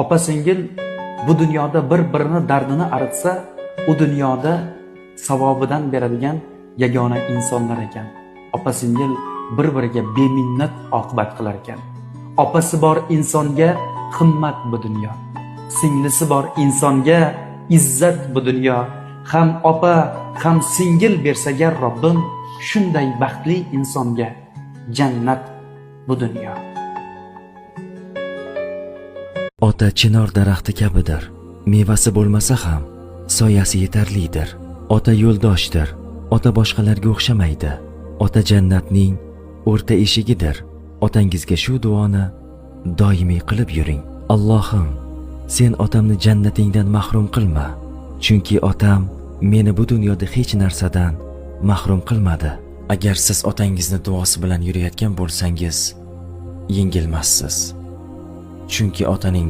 Opa singil bu dunyoda bir-birini dardini aritsa, u dunyoda savobidan beradigan yagona insonlar ekan. Opa singil bir-biriga beminnat oqibat qilar ekan. Opasi bor insonga himmat bu dunyo. Singlisi bor insonga izzat bu dunyo. Ham opa, ham singil bersa agar Robbim, shunday baxtli insonga jannat bu dunyo. Ota chinor daraxti kabidir. Mevasi bo'lmasa ham soyasi yetarlidir. Ota yo'ldoshdir. Ota boshqalarga o'xshamaydi. Ota jannatning o'rta eshigidir. Otangizga shu duoni doimiy qilib yuring. Allohim, sen otamni jannatingdan mahrum qilma. Chunki otam meni bu dunyoda hech narsadan mahrum qilmadi. Agar siz otangizni duosi bilan yurayotgan bo'lsangiz, yengilmassiz. Chunki otaning